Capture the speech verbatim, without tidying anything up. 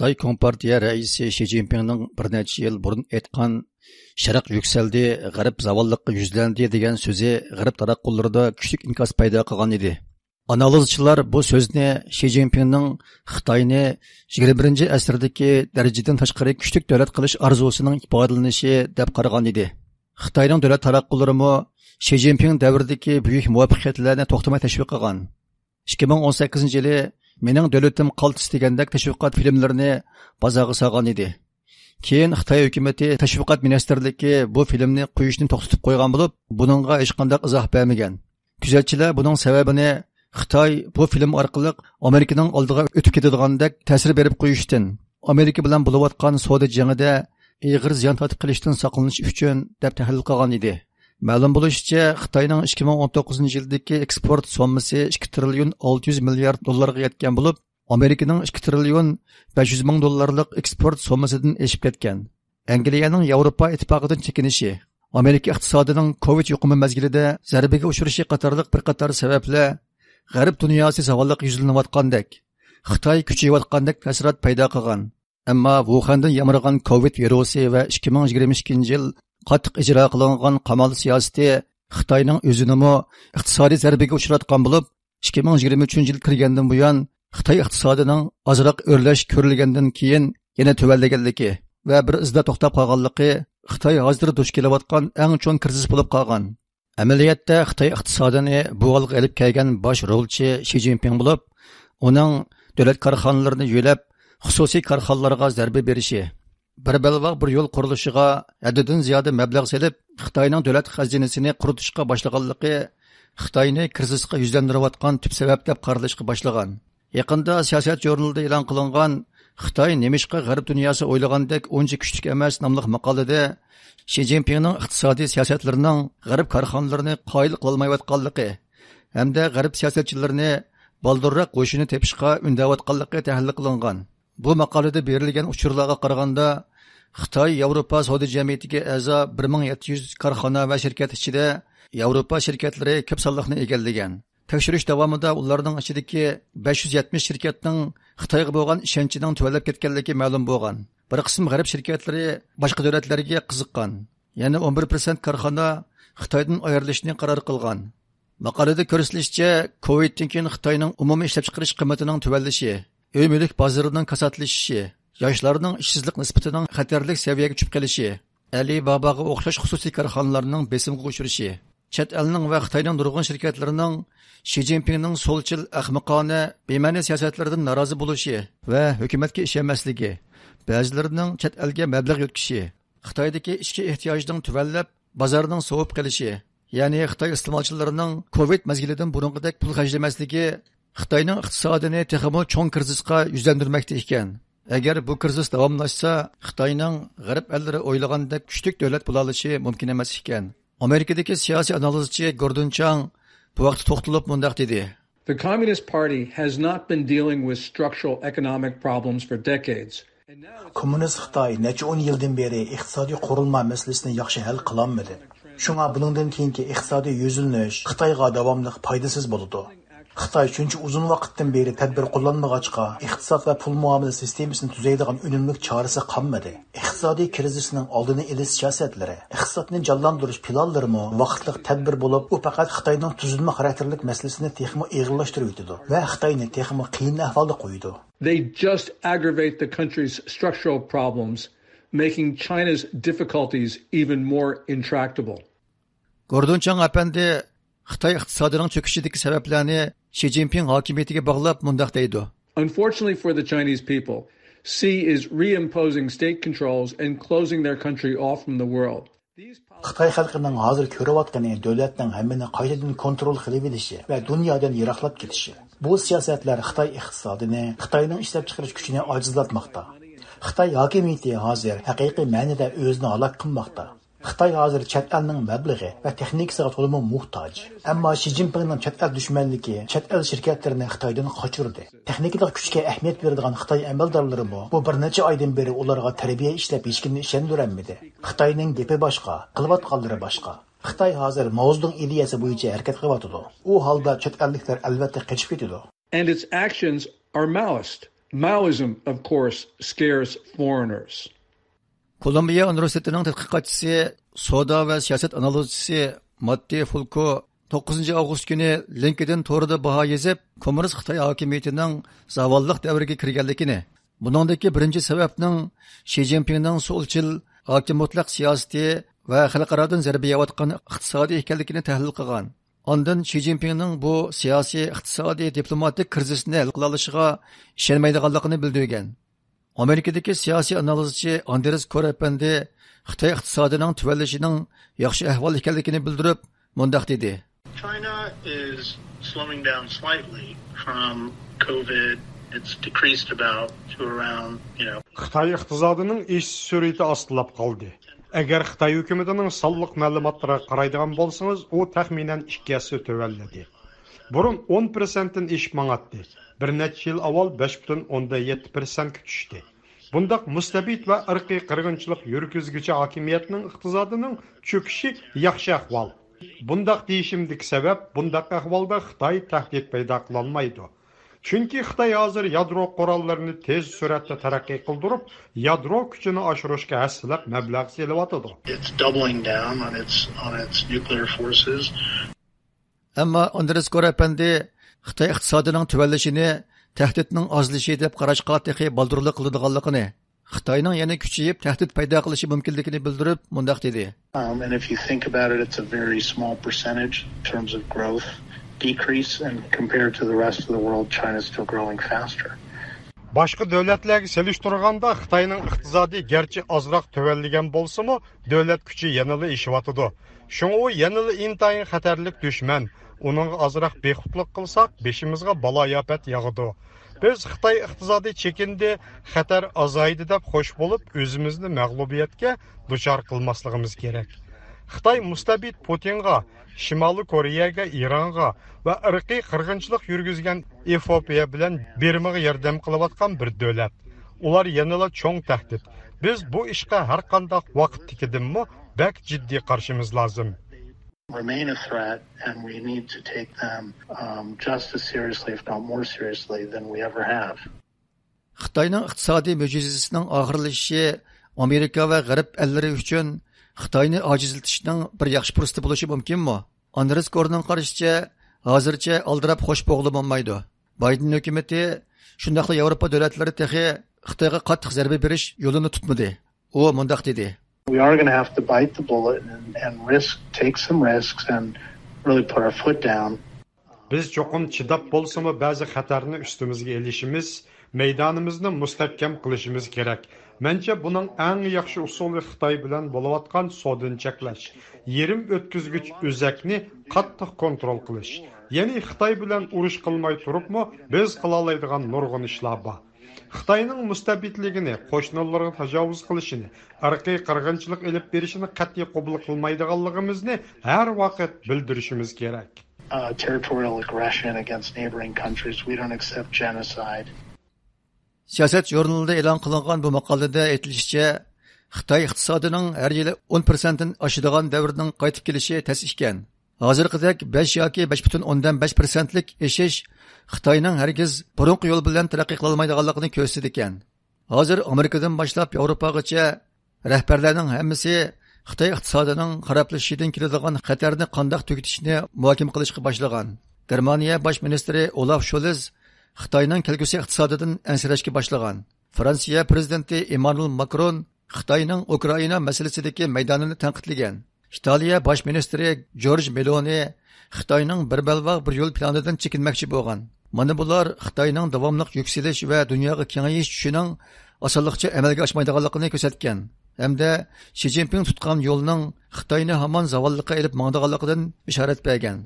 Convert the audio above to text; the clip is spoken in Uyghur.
خىتاي كومپارتىيە رەئىسى شى جىنپىڭنىڭ بىر نەچچە يىل بۇرۇن ئېيتقان «شەرق يۈكسەلدى، غەرب زاۋاللىققا يۈزلەندى» دېگەن سۆزى غەرب تاراتقۇلىرىدا كۈچلۈك ئىنكاس پەيدا قىلغان ئىدى. ئانالىزچىلار بۇ سۆزنى شى جىنپىڭنىڭ خىتاينى يىگىرمە بىرىنچى ئەسىردىكى دەرىجىدىن تاشقىرى كۈچلۈك دۆلەت قىلىش ئارزۇسىنىڭ ئىپادىلىنىشى دەپ قارىغان ئىدى. خىتاينىڭ دۆلەت تاراتقۇلىرىمۇ شى جىنپىڭ دەۋرىدىكى بۈيۈك مۇۋەپپەقىيەتلەرنى توختىماي تەشۋىق قىلغان. ئىككى مىڭ ئون سەككىزىنچى يىلى «مېنىڭ دۆلىتىم قالتىس» دېگەندەك تەشۋىقات فىلىملىرىنى بازارغا سالغان ئىدى. كېيىن خىتاي ھۆكۈمىتى تەشۋىقات مىنىستىرلىكى بۇ فىلىمنى قويۇشنى توختىتىپ قويغان بولۇپ، بۇنىڭغا ھېچقانداق ئىزاھ بەرمىگەن. كۆزەتچىلەر بۇنىڭ سەۋەبىنى خىتاي بۇ فىلىم ئارقىلىق ئامېرىكىنىڭ ئالدىغا ئۆتۈپ كېتىدىغاندەك تەسىر بېرىپ قويۇشتىن، ئامېرىكا بىلەن بولۇۋاتقان سودا جېڭىدە ئېغىر زىيان تارتىپ قېلىشتىن ساقلىنىش ئۈچۈن، دەپ تەھلىل قىلغان ئىدى. مەلۇم بولۇشىچە، خىتاينىڭ ئىككى مىڭ ئون توققۇزىنچى يىلدىكى ئېكسپورت سوممىسى ئىككى تىرىليون ئالتە يۈز مىليارد دوللارغا يەتكەن بولۇپ، ئامېرىكىنىڭ ئىككى تىرىليون بەش يۈز مىڭ دوللارلىق ئېكسپورت سوممىسىدىن ئېشىپ كەتكەن. ئەنگلىيەنىڭ ياۋروپا ئىتتىپاقىدىن چېكىنىشى، ئامېرىكا ئىقتىسادىنىڭ كوۋىد يۇقۇمى مەزگىلىدە زەربىگە ئۇچرىشى قاتارلىق بىر قاتار سەۋەبلەر غەرب دۇنياسى زاۋاللىققا يۈزلىنىۋاتقاندەك، خىتاي كۈچىيىۋاتقاندەك تەسىرات پەيدا قىلغان. ئەمما ۋۇخەندىن يامرىغان كوۋىد ۋىرۇسى ۋە ئىككى مىڭ يىگىرمە ئىككىنچى يىل قاتتىق ئىجرا قىلىنغان قامال سىياسىتى خىتاينىڭ ئۆزىنىمۇ ئىقتىسادىي زەربىگە ئۇچراتقان بولۇپ، ئىككى مىڭ يىگىرمە ئۈچىنچى يىل كىرگەندىن بۇيان، خىتاي ئىقتىسادىنىڭ ئازراق ئۆرلەش كۆرۈلگەندىن كېيىن يەنە تۆۋەنلىگەنلىكى ۋە بىر ئىزدا توختاپ قالغانلىقى خىتاي ھازىر دۇچ كېلىۋاتقان ئەڭ چوڭ كىرىزىس بولۇپ قالغان. ئەمەلىيەتتە، خىتاي ئىقتىسادىنى بۇ ھالغا ئېلىپ كەلگەن باش رولچى شى جىنپىڭ بولۇپ، ئۇنىڭ دۆلەت كارخانىلىرىنى يۆلەپ، خۇسۇسىي كارخانىلارغا زەربە بېرىشى، بىر بەلباغ بىر يول قۇرۇلۇشىغا ھەددىدىن زىيادە مەبلەغ سېلىپ، خىتاينىڭ دۆلەت خەزىنىسىنى قۇرۇتۇشقا باشلىغانلىقى خىتاينى كىرىزىسقا يۈزلەندۈرۈۋاتقان تۈپ سەۋەب دەپ قارىلىشقا باشلىغان. يېقىندا سىياسەت ژۇرنىلىدا ئېلان قىلىنغان «خىتاي نېمىشقا غەرب دۇنياسى ئويلىغاندەك ئۇنچە كۈچلۈك ئەمەس» ناملىق ماقالىدە شى جىنپىڭنىڭ ئىقتىسادىي سىياسەتلىرىنىڭ غەرب كارخانىلىرىنى قايىل قىلالمايۋاتقانلىقى ھەمدە غەرب سىياسەتچىلىرىنى بالدۇرراق ھوشىنى تېپىشقا ئۈندەۋاتقانلىقى تەھلىل قىلىنغان. بۇ ماقالىدە بېرىلگەن ئۇچۇرلارغا قارىغاندا، خىتاي ياۋروپا سودا جەمئىيىتىگە ئەزا بىر مىڭ يەتتە يۈز كارخانا ۋە شىركەت ئىچىدە ياۋروپا شىركەتلىرى كۆپ سانلىقنى ئىگىلىگەن. تەكشۈرۈش داۋامىدا ئۇلارنىڭ ئىچىدىكى بەش يۈز يەتمىش شىركەتنىڭ خىتايغا بولغان ئىشەنچىنىڭ تۆۋەنلەپ كەتكەنلىكى مەلۇم بولغان. بىر قىسىم غەرب شىركەتلىرى باشقا دۆلەتلەرگە قىزىققان. يەنە ئون بىر پىرسەنت كارخانا خىتايدىن ئايرىلىشنى قارار قىلغان. ماقالىدە كۆرسىتىلىشىچە، كوۋىدتىن كېيىن خىتاينىڭ ئومۇمىي ئىشلەپچىقىرىش قىممىتىنىڭ تۆۋەنلىشى، ئۆي مۈلۈك بازىرىنىڭ كاساتلىشىشى، ياشلارنىڭ ئىشسىزلىق نىسبىتىنىڭ خەتەرلىك سەۋىيەگە چۈشۈپ قېلىشى، ئەلى باباغا ئوخشاش خۇسۇسىي كارخانىلارنىڭ بېسىمغا ئۇچرىشى، چەت ئەلنىڭ ۋە خىتاينىڭ نۇرغۇن شىركەتلىرىنىڭ شى جىنپىڭنىڭ سولچىل، ئەخمىقانە، بىمەنە سىياسەتلىرىدىن نارازى بولۇشى ۋە ھۆكۈمەتكە ئىشەنمەسلىكى، بەزىلىرىنىڭ چەت ئەلگە مەبلەغ يۆتكىشى، خىتايدىكى ئىچكى ئېھتىياجنىڭ تۆۋەنلەپ، بازارنىڭ سوۋۇپ قېلىشى، يەنى خىتاي ئىستېمالچىلىرىنىڭ كوۋىد مەزگىلىدىن بۇرۇنقىدەك پۇل خەجلىمەسلىكى خىتاينىڭ ئىقتىسادىنى تېخىمۇ چوڭ كىرىزىسقا يۈزلەندۈرمەكتە ئىكەن. ئەگەر بۇ كىرىزىس داۋاملاشسا، خىتاينىڭ غەرب ئەللىرى ئويلىغاندەك كۈچلۈك دۆلەت بولالىشى مۇمكىن ئەمەس ئىكەن. ئامېرىكىدىكى سىياسىي ئانالىزچى گوردون چاڭ بۇ ھەقتە توختىلىپ مۇنداق دېدى. The Communist Party has not been dealing with structural economic problems for decades. كوممۇنىست خىتاي نەچچە ئون يىلدىن بېرى ئىقتىسادىي قۇرۇلما مەسىلىسىنى ياخشى ھەل قىلالمىدى. شۇڭا بۇنىڭدىن كېيىنكى ئىقتىسادىي يۈزلىنىش خىتايغا داۋاملىق پايدىسىز بولىدۇ. خىتاي شۇنچە ئۇزۇن ۋاقىتتىن بېرى تەدبىر قوللانمىغاچقا، ئىقتىساد ۋە پۇل مۇئامىلە سىستېمىسىنى تۈزەيدىغان ئۈنۈملۈك چارىسى قالمىدى. ئىقتىسادىي كىرىزىسنىڭ ئالدىنى ئېلىش سىياسەتلىرى، ئىقتىسادنى جانلاندۇرۇش پىلانلىرىمۇ ۋاقىتلىق تەدبىر بولۇپ، ئۇ پەقەت خىتاينىڭ تۈزۈلمە خاراكتېرلىك مەسىلىسىنى تېخىمۇ ئېغىرلاشتۇرۇۋېتىدۇ ۋە خىتاينى تېخىمۇ قىيىن ئەھۋالدا قويىدۇ. They just aggravate the country's structural problems, making China's difficulties even more intractable. گوردون چاڭ ئەپەندى خىتاي ئىقتىسادىنىڭ چۆكۈشىدىكى سەۋەبلەرنى شى جىنپىڭ ھاكىمىيىتىگە باغلاپ مۇنداق دەيدۇ. Unfortunately for the Chinese people, Xi is reimposing state controls and closing their country off from the world. خىتاي خەلقىنىڭ ھازىر كۆرۈۋاتقىنى دۆلەتنىڭ ھەممىنى قايتىدىن كونترول قىلىۋېلىشى ۋە دۇنيادىن يىراقلاپ كېتىشى. بۇ سىياسەتلەر خىتاي ئىقتىسادىنى، خىتاينىڭ ئىشلەپچىقىرىش كۈچىنى ئاجىزلاتماقتا. خىتاي ھاكىمىيىتى ھازىر ھەقىقىي مەنىدە ئۆزىنى ھالاك قىلماقتا. خىتاي ھازىر چەت ئەلنىڭ مەبلىغى ۋە تېخنىكىسىغا تولىمۇ موھتاج. ئەمما شى جىنپىڭنىڭ چەت ئەل دۈشمەنلىكى چەت ئەل شىركەتلىرىنى خىتايدىن قاچۇردى. تېخنىكىلىق كۈچكە ئەھمىيەت بېرىدىغان خىتاي ئەمەلدارلىرىمۇ بۇ بىر نەچچە ئايدىن بېرى ئۇلارغا تەربىيە ئىشلەپ ھېچكىمنى ئىشەندۈرەلمىدى. خىتاينىڭ گېپى باشقا، قىلىۋاتقانلىرى باشقا. خىتاي ھازىر ماۋزېدۇڭ ئىدىيەسى بويىچە ھەرىكەت قىلىۋاتىدۇ. ئۇ ھالدا چەت ئەللىكلەر ئەلۋەتتە قېچىپ كېتىدۇ. And its actions are Maoist. Maoism, of course, scares foreigners. كولومبىيە ئۇنىۋېرسىتېتىنىڭ تەتقىقاتچىسى، سودا ۋە سىياسەت ئانالىزچىسى ماتتى فۇلكو توققۇزىنچى ئاۋغۇست كۈنى لىنكېدىن تورىدا باھا يېزىپ، كوممۇنىست خىتاي ھاكىمىيىتىنىڭ زاۋاللىق دەۋرىگە كىرگەنلىكىنى، بۇنىڭدىكى بىرىنچى سەۋەبنىڭ شى جىنپىڭنىڭ سولچىل، ھاكىم مۇتلەق سىياسىتى ۋە خەلقئارادىن زەربە يەۋاتقان ئىقتىسادى ئىكەنلىكىنى تەھلىل قىلغان. ئاندىن شى جىنپىڭنىڭ بۇ سىياسىي، ئىقتىسادىي، دىپلوماتىك كىرىزىسنى ھەل قىلالىشىغا ئىشەنمەيدىغانلىقىنى بىلدۈرگەن. ئامېرىكىدىكى سىياسىي ئانالىزچى ئاندرېس كور ئەپەندى خىتاي ئىقتىسادىنىڭ تۆۋەنلىشىنىڭ ياخشى ئەھۋال ئىكەنلىكىنى بىلدۈرۈپ، مۇنداق دېدى. China is slowing down slightly from COVID. It's decreased about to around, you know. خىتاي ئىقتىسادىنىڭ ئېشىش سۈرئىتى ئاستىلاپ قالدى. ئەگەر خىتاي ھۆكۈمىتىنىڭ سانلىق مەلۇماتلىرىغا قارايدىغان بولسىڭىز، ئۇ تەخمىنەن ئىككى ھەسسە تۆۋەنلىدى. بۇرۇن ئون پىرسەنتتىن ئېشىپ ماڭاتتى. بىر نەچچە يىل ئاۋۋال بەش پۈتۈن ئوندىن يەتتە پىرسەنتكە چۈشتى. بۇنداق مۇستەبىت ۋە ئىرقىي قىرغىنچىلىق يۈرگۈزگۈچى ھاكىمىيەتنىڭ ئىقتىسادىنىڭ چۆكۈشى ياخشى ئەھۋال. بۇنداق دېيىشىمدىكى سەۋەب، بۇنداق ئەھۋالدا خىتاي تەھدىت پەيدا قىلالمايدۇ. چۈنكى خىتاي ھازىر يادرو قوراللىرىنى تېز سۈرئەتتە تەرەققىي قىلدۇرۇپ، يادرو كۈچىنى ئاشۇرۇشقا ھەسسىلەپ مەبلەغ سېلىۋاتىدۇ. It's doubling down on its, on its nuclear forces. ئەمما ئاندرېس كور ئەپەندى خىتاي ئىقتىسادىنىڭ تۆۋەنلىشىنى تەھدىتنىڭ ئازلىشى دەپ قاراشقا تېخى بالدۇرلۇق قىلىدىغانلىقىنى، خىتاينىڭ يەنە كۈچىيىپ تەھدىت پەيدا قىلىشى مۇمكىنلىكىنى بىلدۈرۈپ مۇنداق دېدى. Um, and if you think about it, it's a very small percentage in terms of growth decrease, and compared to the rest of the world, China's still growing faster. باشقا دۆلەتلەرگە سېلىشتۇرغاندا خىتاينىڭ ئىقتىسادى گەرچە ئازراق تۆۋەنلىگەن بولسىمۇ، دۆلەت كۈچى يەنىلا ئېشىۋاتىدۇ. شۇڭا ئۇ يەنىلا ئىنتايىن خەتەرلىك دۈشمەن. ئۇنىڭغا ئازراق بىخۇدلۇق قىلساق، بېشىمىزغا بالايىئاپەت ياغىدۇ. بىز خىتاي ئىقتىسادى چېكىندى، خەتەر ئازايدى دەپ خوش بولۇپ، ئۆزىمىزنى مەغلۇبىيەتكە دۇچار قىلماسلىقىمىز كېرەك. خىتاي مۇستەبىت پۇتىنغا، شىمالىي كورېيەگە، ئىرانغا ۋە ئىرقىي قىرغىنچىلىق يۈرگۈزگەن ئېفىئوپىيە بىلەن بىرمىغا ياردەم قىلىۋاتقان بىر دۆلەت. ئۇلار يەنىلا چوڭ تەھدىت. بىز بۇ ئىشقا ھەرقانداق ۋاقىتتىكىدىنمۇ بەك جىددىي قارىشىمىز لازىم. Remain a threat, and we need to take them um, just as seriously, if not more seriously, than we ever have. خىتاينىڭ ئىقتىسادىي مۆجىزىسىنىڭ ئاخىرلىشىشى ئامېرىكا ۋە غەرب ئەللىرى ئۈچۈن خىتاينى ئاجىزلىتىشنىڭ بىر ياخشى پۇرسىتى بولۇشى مۇمكىنمۇ؟ ئاندرېس كورنىڭ قارىشىچە، ھازىرچە ئالدىراپ خوش بولغىلى بولمايدۇ. بايدېن ھۆكۈمىتى، شۇنداقلا ياۋروپا دۆلەتلىرى تېخى خىتايغا قاتتىق زەربە بېرىش يولىنى تۇتمىدى. ئۇ مۇنداق دېدى. We are going to have to bite the bullet and, and risk, take some risks and really put our foot down. بىز چوقۇم چىداپ بولسىمۇ بەزى خەتەرنى ئۈستىمىزگە ئېلىشىمىز، مەيدانىمىزنى مۇستەھكەم قىلىشىمىز كېرەك. مەنچە بۇنىڭ ئەڭ ياخشى ئۇسۇلى خىتاي بىلەن بولۇۋاتقان سودىنى چەكلەش، يېرىم ئۆتكۈزگۈچ ئۆزەكنى قاتتىق كونترول قىلىش. يەنى خىتاي بىلەن ئۇرۇش قىلماي تۇرۇپمۇ بىز قىلالايدىغان نۇرغۇن ئىشلار بار. خىتاينىڭ مۇستەبىتلىكىنى، قوشنىلىرىغا تاجاۋۇز قىلىشىنى، ئىرقىي قىرغىنچىلىق ئېلىپ بېرىشىنى قەتئىي قوبۇل قىلمايدىغانلىقىمىزنى ھەر ۋاقىت بىلدۈرۈشىمىز كېرەك. Uh, territorial aggression against neighboring countries. We don't accept genocide. سىياسەت ژۇرنىلىدا ئېلان قىلىنغان بۇ ماقالىدە ئېيتىلىشىچە، خىتاي ئىقتىسادىنىڭ ھەر يىلى ئون پىرسەنتتىن ئاشىدىغان دەۋرنىڭ قايتىپ كېلىشى تەس ئىكەن. ھازىرقىدەك بەش ياكى بەش پۈتۈن ئوندىن بەش پىرسەنتلىك ئېشىش خىتاينىڭ ھەرگىز بۇرۇنقى يول بىلەن تەرەققىي قىلالمايدىغانلىقىنى كۆرسىتىدىكەن. ھازىر ئامېرىكىدىن باشلاپ ياۋروپاغىچە رەھبەرلەرنىڭ ھەممىسى خىتاي ئىقتىسادىنىڭ خارابلىشىشىدىن كېلىدىغان خەتەرنى قانداق تۈگىتىشنى مۇھاكىمە قىلىشقا باشلىغان. گېرمانىيە باش مىنىستىرى ئولاف شولز خىتاينىڭ كەلگۈسى ئىقتىسادىدىن ئەنسىرەشكە باشلىغان. فرانسىيە پىرېزىدېنتى ئېممانۇئېل ماكرون خىتاينىڭ ئۇكرائىنا مەسىلىسىدىكى مەيدانىنى تەنقىدلىگەن. ئىتالىيە باش مىنىستىرى جورج مېلونى خىتاينىڭ بىر بەلباغ بىر يول پىلانىدىن چېكىنمەكچى بولغان. مانا بۇلار خىتاينىڭ داۋاملىق يۈكسىلىش ۋە دۇنياغا كېڭىيىش چۈشىنىڭ ئاسانلىقچە ئەمەلگە ئاشمايدىغانلىقىنى كۆرسەتكەن ھەمدە شى جىنپىڭ تۇتقان يولنىڭ خىتاينى ھامان زاۋاللىققا ئېلىپ ماڭىدىغانلىقىدىن بېشارەت بەرگەن.